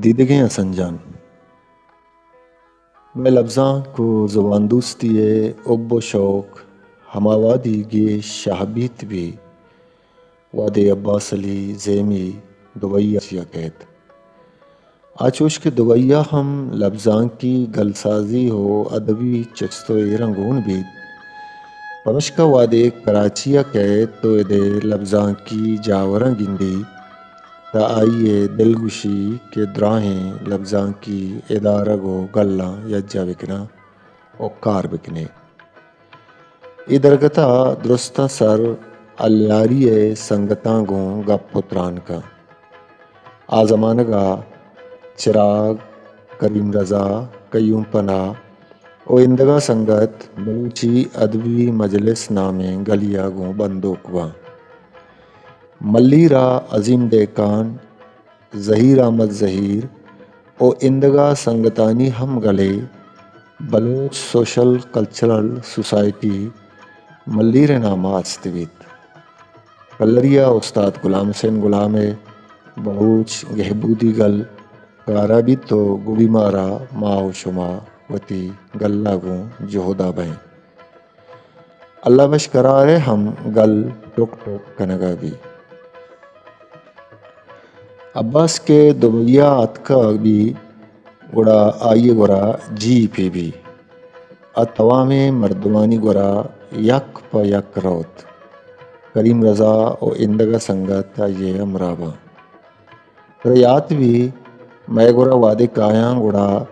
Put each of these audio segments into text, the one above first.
دیدگیں حسن جان، مئے لبزانک ءُ زبان دوستی ءِ حب ءُ شوق ہما وہدی گیش شہ بیت بی، وہدے عباس علی زیمی دبئی ءَ چیا کئیت۔ آ چوش کہ دبئی ءَ ہم لبزانکی گلسازی ءُ ادبی چست ءُ ایراں گون بیت، پمشکا وہدے کراچی ءَ کئیت ءُ ادے لبزانکی جاوراں گندیت، تہ آئی ءِ دلگوشی کہ دراہیں لبزانکی ادارگ ءُ گلاں یکجا بکناں ءُ کار بکنیں۔ اے درگت ءَ درستاں سر ءَ لیاری ءِ سنگتاں گوں گپ ءُ تران کن۔ آ زمانگ ءَ چراگ، کریم رضا، قیوم پناہ ءُ ایندگہ سنگت بلوچی ادبی مجلس نامیں گلی ءَ گوں بندوک باں۔ ملیر ءَ عظیم دہقان، ظہیر احمد ظہیر ءُ ایندگہ سنگتانی ہم گلے بلوچ سوشل کلچرل سوسائٹی ملیر ءِ نام ءَ است بیت۔ کلری ءَ استاد غلام حسین غلام ءِ بلوچ گہبودی گل کار ءَ بیت ءُ گڈی مارا ما ءُ شما وتی گل ءَ گوں جہد ءَ بئیں۔ اللہ بخش کرار ءِ ہم گل ٹک ٹک کنگ ءَ بی۔ عباس کہ دبئی ءَ اتکگ بی، گڑا آئی ءِ گورا جی پی بی ءُ توامیں مردمانی گورا یک پہ یک روت۔ کریم رضا ءُ ایندگہ سنگت آئی ءِ ہمراہ باں۔ ترا یات بی، مئے گورا وہدے کایاں گڑا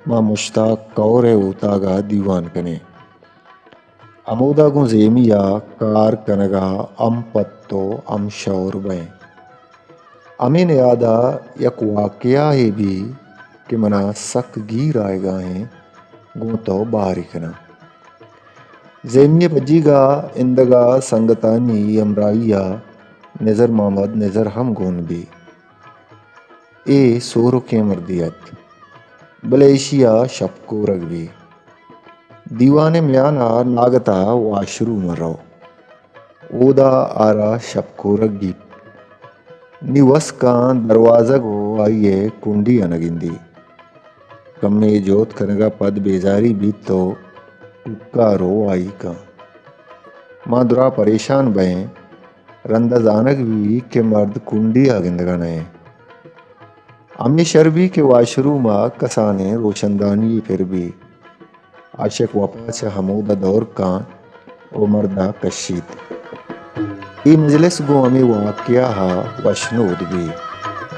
ما مشتاق کور ءِ اوتاگ ءَ دیوان کنیں۔ ہمودا گوں زیمی ءَ کار کنگ ءَ ہم پت ءُ ہم شور بئیں۔ ہمے نیاد ءَ یک واقعہ یے بی کہ منا سک گیر آیگ ءَ ایں، گوں تو بہر ئے کناں۔ زیمی ءِ پجیگ ءَ ایندگہ سنگتانی ہمراہی ءَ نزر محمد نزر ہم گون بی۔ اے سورکیں مردے ات، بلے ایشی ءَ شپ کورگ بی۔ دیوان ءِ میان ءَ ناگت ءَ واشروم ءَ رو۔ اودا آرا شپ کورگ گیپت۔ نی وس کن دروازگ ءُ آئی ءِ کنڈی ءَ نہ گندی۔ کمے جہد کنگ ءَ پد بیزاری بیت ءُ ٹکار ءُ آئی کن۔ ما درا پریشان بئیں۔ رند ءَ زانگ بی کہ مرد کنڈی ءَ گندگ ءَ نہ ایں۔ ہمے شر بی کہ واشروم ءَ کسانیں روشندانی پر بی۔ عاشق وپا چہ ہمودا دور کن ءُ مرد ءَ کشیت۔ اے مجلس گوں ہمے واقعہ ءَ وشنود بی،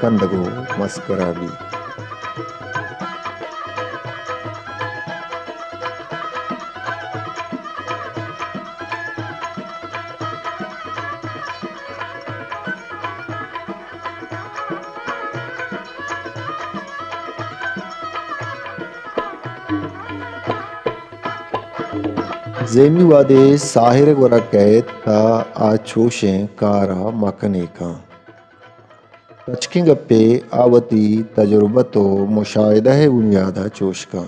کندگ ءُ مسکرا بی۔ زیمی وہدے ساحر ءِ گورا کئیت تہ آ چوشیں کار ءَ مکن ئے کن۔ تچکیں گپے آ وتی تجربت ءُ مشاہدہ ءِ بنیاد ءَ چوش کن۔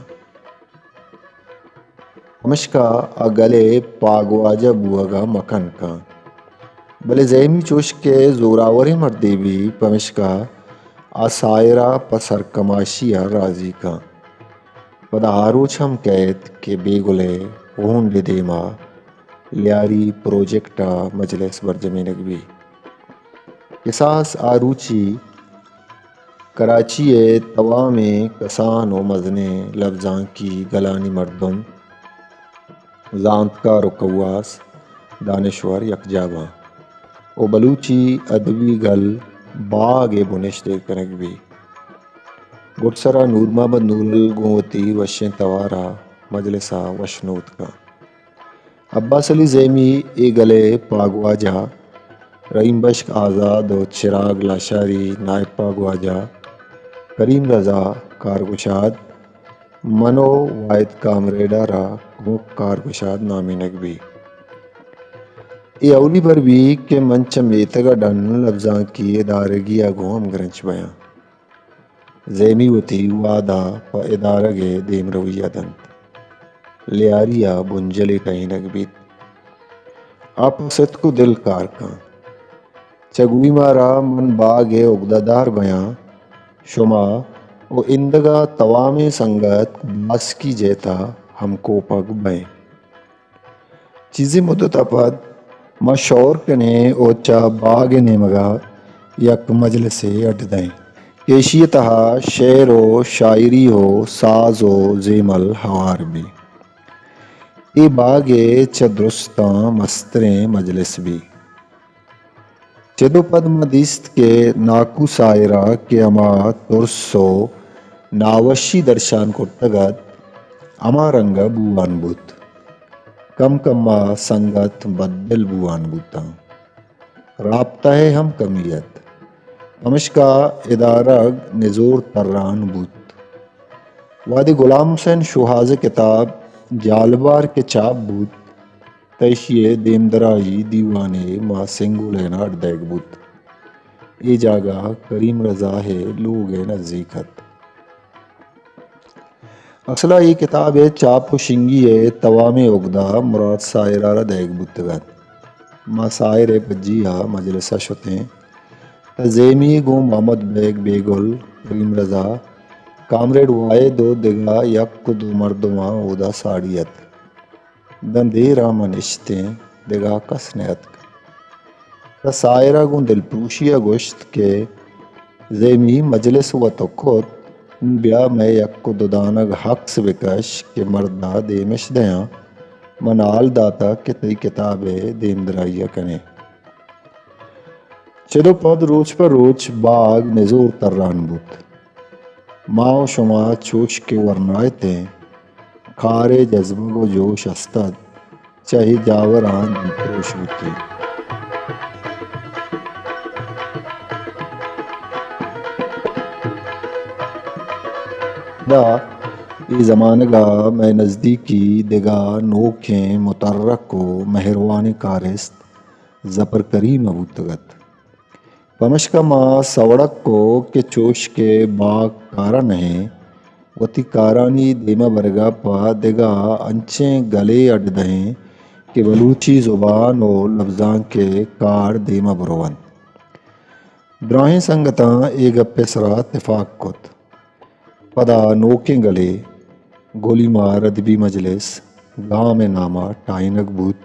پمشکا آ گل ءِ پاگواجہ بوہگ ءَ مکن کن۔ بلے زیمی چوش کہ زوراوریں مردے بی، پمشکا آ ساحر ءَ پہ سرکماشی ءَ رازی کن۔ پدا آ روچ ہم کئیت کہ بیگل ءِ ہونڈ ءِ دیم ءَ لیاری پروجیکٹ ءَ مجلس برجمینگ بی۔ کساس آ روچی کراچی ءِ توامیں کسان ءُ مزنیں لبزانکی گلانی مردم، زانتکار ءُ کواس، دانشور یکجا باں ءُ بلوچی ادبی گل باگ ءِ بنشت ایر کنگ بی۔ گڈسرا نور محمد نورل گوں وتی وشیں توار ءَ مجلس ءَ وشنود کن۔ عباس علی زیمی اے گل ءِ پاگواجہ، رحیم بشک آزاد ءُ چراگ لاشاری نائب پاگواجہ، کریم رضا کارگشاد، من ءُ واحد کامریڈ ءَ را کمک کارگشاد نامینگ بی۔ اے اولی بر بی کہ من چہ میتگ ءَ ڈن لبزانکی ادارگی ءَ گوں ہمگرنچ بیاں۔ زیمی وتی وہد ءَ پہ ادارگ ءِ دیمروی ءَ دنت۔ لیاری ءَ بنجلے ٹہینگ بیت۔ آ پہ ستک ءُ دل کار کن۔ چہ گوئی مارا من باگ ءِ اگدہ دار بیاں، شما و ایندگہ توامیں سنگت باسکی جہتا ہمکوپگ بئیں۔ چیزے مدت ء پد ما شور کنیں و چہ باگ ء نیمگا یک مجلسے اڈ دئیں کہ ایشی ء تہا شعر و شاعری و ساز و زیمل ہوار بی۔ اے باگ ء چہ درستاں مستریں مجلس بی۔ چد و پد ما دیست کہ ناکو ساحرہ کہ ہما ترس و ناوشی درشان کرتگ ات، ہما رنگ ء بوان بوت۔ کم کم ء سنگت بددل بوان بوتاں۔ رابطہ ء ہم کمی ات، پمشکا ادارگ نزور تران بوت۔ وہدے غلام حسین شوہاز ء کتاب جالبار کہ چاپ بوت، تہ ایشی ء دیمدرائی دیوانے ما سنگو لین ء اڈ دئیگ بوت۔ اے جاگہ کریم رضا ء لوگ ء نزیک ات۔ اصل ء اے کتاب ء چاپ و شنگی ء توامیں اگدہ مراد ساحر ء را دئیگ بوتگ ات۔ ما ساحر ء پجی ء مجلس ء شتیں، تہ زیمی گوں محمد بیگ بیگل، کریم رضا، کامریڈ واحد و دگہ یک و دو مردماں اودا ساڑی ات۔ داں دیر ء ما نشتیں، دگہ کس نیاتک۔ تہ ساحر ء گوں دلپروشی ء گوشت کہ زیمی مجلس وت کت، نوں بیا مئے یک و دو دانگ حقس بکش کہ مرد ء دیمش دیاں۔ من حال داتگ کہ تئی کتاب ء دیمدرائی ء کنیں۔ چد و پد روچ پہ روچ باگ نزور تران بوت۔ ما و شما چوش کہ ورنا اتیں، کار ء جزبگ و جوش است ات، چہ اے جاوراں دیپروش بوتیں۔ دا اے زمانگ ء مئے نزدیکی دگہ نوکیں متحرک و مہروانیں کارست ظفر کریم ء بوتگ ات۔ پمشکا ما سوڑک کو کہ چوش کہ باگ کارا نہ ایں، وتی کارانی دیما برگا پہ دگہ انچیں گلے اڈ دئیں کہ بلوچی زبان و لبزانک ء کار دیما برونت۔ دراہیں سنگتاں اے گپ ء سرا تفاق کت۔ پدا نوکیں گلے گولیمار ادبی مجلس گام ء ناما ٹاہینگ بوت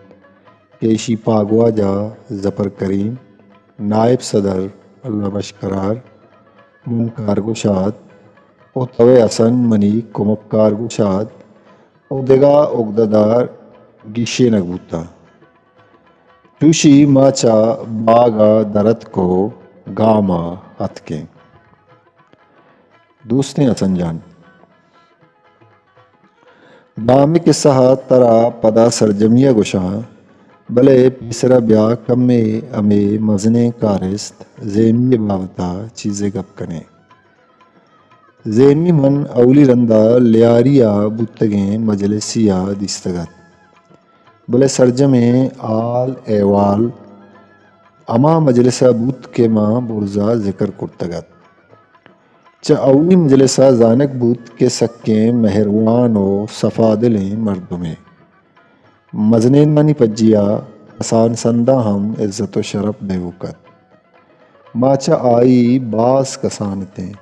کہ ایشی پاگواجہ ظفر کریم، نائب صدر اللہ بخش قرار، من کارگشاد و توئے حسن منی کمک کارگشاد و دگہ اگدہ دار گیشینگ بوتاں۔ چوشی ما چہ باگ ء در اتک و گام ء اتکیں۔ دوستیں حسن جان، داں ہمے کسہ ء ترا پدا سرجمی ء گوشاں، بلے پیسرا بیا کمے ہمے مزنیں کارست زیمی ء بابت ء چیزے گپ کنیں۔ زیمی من اولی رندا لیاری ء بوتگیں مجلسی ء دیستگ ات، بلے سرجمیں حال احوال ہما مجلس ء بوت کہ ما برزا ذکر کرتگ ات۔ چہ اولی مجلس ء زانگ بوت کہ سکیں مہروان و صفادلیں مردمے۔ مزنینانی پجیا کسان سنداں ہم عزت و شرپ دیوک ات۔ ما چہ آئی باز کسان اتیں،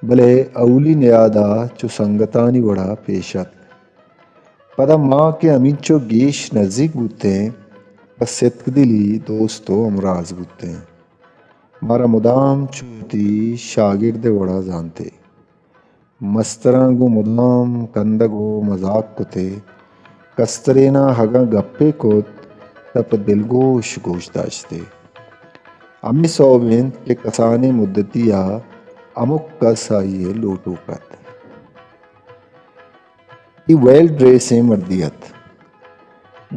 بلے اولی نیادا چو سنگتانی وڑا پیش اتک۔ پدا ما کہ ہمینچو گیش نزیک بوتیں، پہ ستکدلی دوست و ہمراز بوتیں۔ مارا مدام چو وتی شاگرد ء وڑا زانتے۔ مستراں گوں مدام کندگ و مزاک کتے، کستریناں اگاں گپے کت، تہ پہ دلگوش گوش داشتے۔ ہمے سوب انت کہ کسانیں مدتی ء ہمک کس آئی ء لوٹوک ات۔ اے ویل ڈریسیں مردے ات۔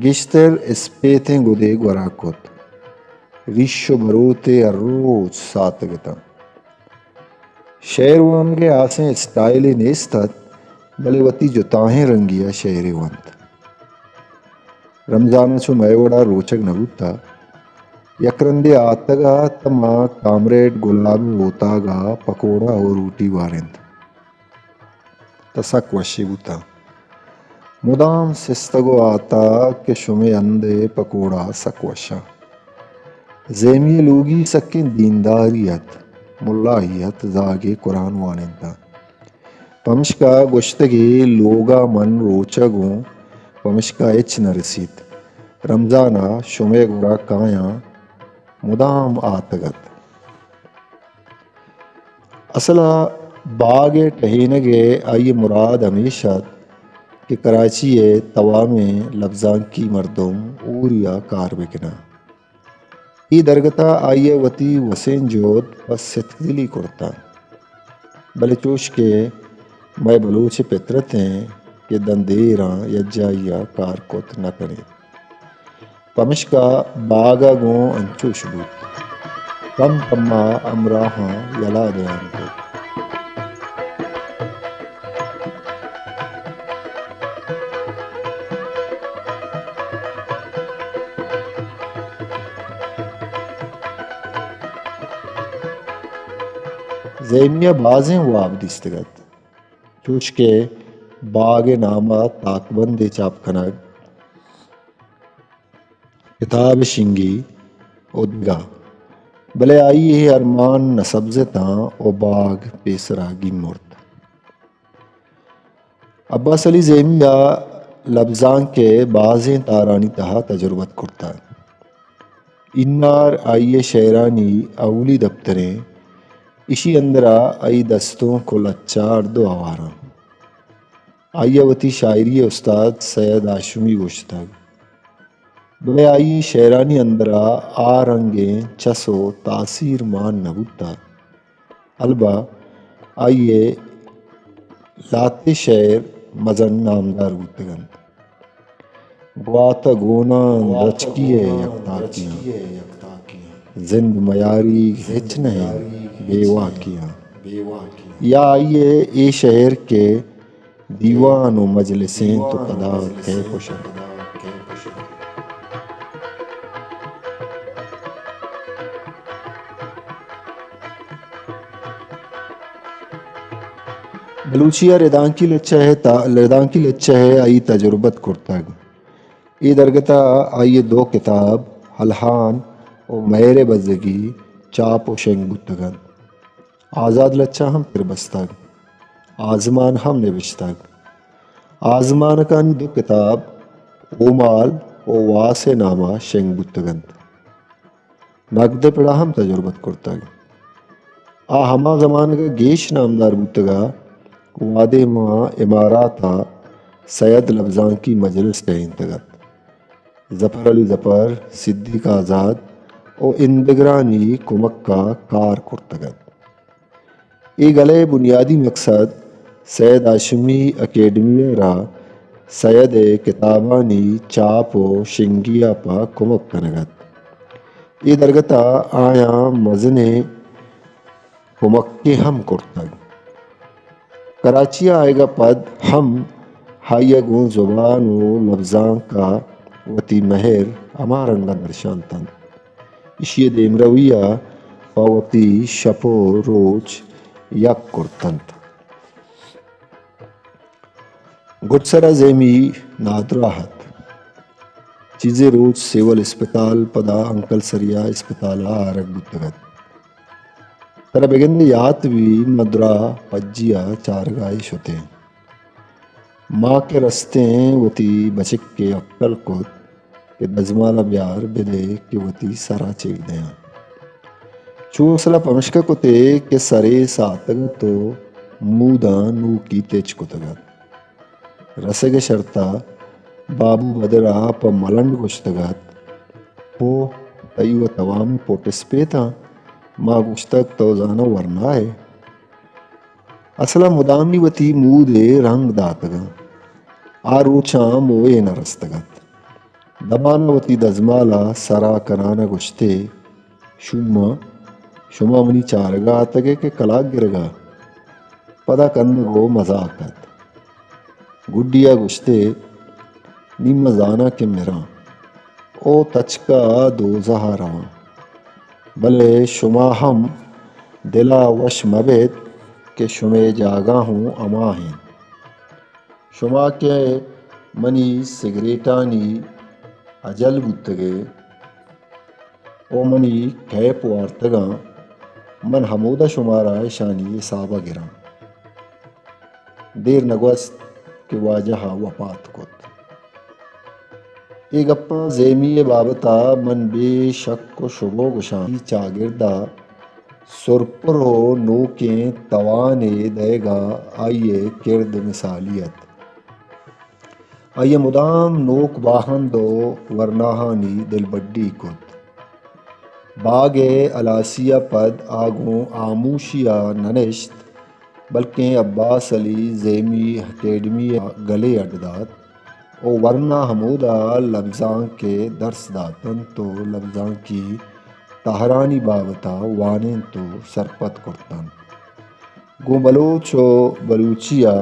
گیشتر اسپیتیں گدے گورا کت۔ ریش و بروتے ہر روچ ساتگ اتاں۔ شعر وانگ ء ہاسیں اسٹائلے نیست ات، بلے وتی جتاہیں رنگی ء شعرے ونت۔ رمضان ء چو مئے وڑا روچگ نہ بوتا۔ یک رندے آتگ ات تہ ما کامریڈ گلاب ء اوتاگ ء پکوڑا و روٹی وارینت۔ تہ سک وشی بوتاں۔ مدام سستگ و آتاگ کہ شمے ہند ء پکوڑا سک وشاں۔ زیمی ء لوگی سکیں دینداری ات، ملائی ات، زاگے قرآن وانینتاں۔ پمشکا گوشتگی لوگا من روچگ اوں، پمشکا ہچ نہ رسیت۔ رمضانا شمئے گورا کایاں، مدام آتگ ات۔ اصلا باگ ءِ ٹہینگ ءِ آئی ءِ مراد ہمیش ات کہ کراچی ءِ توامیں لبزانکی مردم ہوری ءَ کار بہ کناں۔ اے درگت ءَ آئی ءَ وتی وسیں جہد پہ ستکدلی کرتگ، بلے چوش کہ مئے بلوچ ءِ پترت ایں کہ داں دیراں یکجائی ءَ کار کت نہ کنیت۔ پمشکا باگ ءَ گوں انچوش بوت۔ کم کم ءَ ہمراہاں یلہ دیان کت۔ زیمی ءَ بازیں واب دیستگ ات، چوش کہ باگ ءِ نام ءَ تاکبندے چاپ کنگ، کتاب شنگی ءُ دگہ، بلے آئی ءِ اے ارمان نہ سبز اتاں ءُ باگ پیسرا گیمرت۔ عباس علی زیمی ءَ لبزانک ءِ بازیں تارانی تہا تجربت کرتگ۔ انار آئی ءِ شعرانی اولی دپتریں، ایشی اندرا آئی دستونک ءُ لچہ ہر دو آواراں۔ آئی ءَ وتی شاعری ءِ استاد سید ہاشمی گوشتگ، بلے آئی ءِ شعرانی اندرا آ رنگیں چس ءُ تاثیر مان نہ بوتگ۔ البت آئی ءِ لہتے شعر مزن نامدار بوتگ انت۔ گوات ءَ گوناں درچکی ءِ یک تاکیاں، زند میاریگ ہچ نہ انت بے واکیاں۔ یا آئی ءِ اے شعر کہ دیوان ءُ مجلسیں تو پدا کئے پشت۔ بلوچی ءَ ردانکی لچہ ءِ تا-، ردانکی لچہ ءَ آئی تجربت کرتگ۔ اے درگت ءَ آئی ءِ دو کتاب الہان ءُ مہر ءِ بزگی چاپ ءُ شنگ بوتگ انت۔ آزاد لچہ ہم پر بستگ۔ آزمان ہم نبشتگ۔ آزمانکانی دو کتاب اومال ءُ واس ءِ نام ءَ شنگ بوتگ انت۔ نگد ءِ پڑا ہم تجربت کرتگ۔ آ ہما زمانگ ءَ گیش نامدار بوتگ ءَ وہدے ماں امارات ءَ سید لبزانکی مجلس ٹہینتگ ات۔ ظفر علی ظفر، صدیق آزاد ءُ ایندگرانی کمک ءَ کار کرتگ ات۔ اے گل ءِ بنیادی مقصد سید ہاشمی اکیڈمی ءَ را سید ءِ کتابانی چاپ ءُ شنگی ءَ پہ کمک کنگ ات۔ اے درگت ءَ آیاں مزنیں کمکے ہم کرتگ۔ کراچی ءَ آیگ ءَ پد ہم آئی ءَ گوں زبان ءُ لبزانک ءَ وتی مہر ہما رنگ ءَ درشانت انت۔ ایشی ءِ دیمروی ءَ پہ وتی شپ ءُ روچ یک کرت انت۔ گڈسر ءَ زیمی نادراہ ات۔ چیزے روچ سیول اسپتال، پدا انکل سریا اسپتال ءَ آرگ بوتگ ات۔ ترا بگندے یات بی، ما دراہ پجی ءَ چارگاہے شتیں۔ ما کہ رستیں وتی بچک ءَ اٹکل کت کہ دزمال ءَ بیار بدئے کہ وتی سر ءَ چیر دیاں۔ چو اصل ءَ پمشکہ کت ئے کہ سرے ساتگ ات ءُ موداں نوکی تچ کتگ ات۔ رسگ ءِ شرط ءَ بابو بدر ءَ پہ ملنڈ گوشتگ ات، پو، تئی و توامیں پٹ اسپیتاں۔ ما گوشتگ، تو زاناں ورنا ئے۔ اصل ءَ مدامی وتی مود ءِ رنگ داتگ ءَ آ روچاں موہ ئے نہ رستگ ات۔ دمان ءَ وتی دزمال ءَ سر ءَ کنان ءَ گوشت ئے، شوماں، شما منی چارگ ءَ آتگ ئے کہ کلاگ گرگ ءَ؟ پدا کندگ ءُ مزاک ات۔ گڈی ءَ گوشت ئے، نی من زاناں کہ مراں ءُ تچک ءَ دوزہ ءَ رواں، بلے شما ہم دل ءَ وش مہ بیت کہ شمئے جاگہ ہوں ہما انت۔ شما کہ منی سگریٹانی اجل بوتگ ئے ءُ منی کیپ وارتگاں، من ہمودا شمارا اشانی حساب ءَ گراں۔ دیر نہ گوست کہ واجہ ءَ وپات کت۔ اے گپاں زیمی ءِ بابت ءَ من بے شک ءُ شبہ گوشاں، اے چاگرد ءَ سرپر ءُ نوکیں توانے دئیگ ءَ آئی ءِ کرد مثالی اَت۔ آئی ءَ مدام نوک باہند ءُ ورناہانی دلبڈی کت۔ باگ ءِ ہلاسی ءَ پد آ گوں ہاموشی ءَ نہ نشت، بلکیں عباس علی زیمی اکیڈمی ءَ گلے اڈ دات ءُ ورنا ہمودا لبزانک ءِ درس دات اَنت ءُ لبزانکی تہرانی بابت ءَ وانینت ءُ سرپد کرت اَنت۔ گوں بلوچ ءُ بلوچی ءَ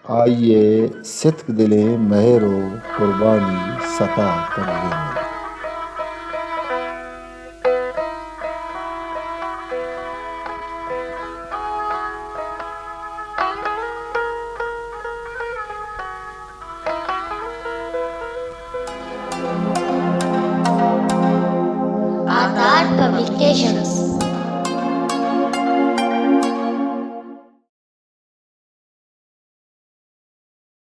آئی ءِ ستک دلیں مہر ءُ قربانی ستا کنگ ءَ اَنت۔ آتار پبلیکیشنز۔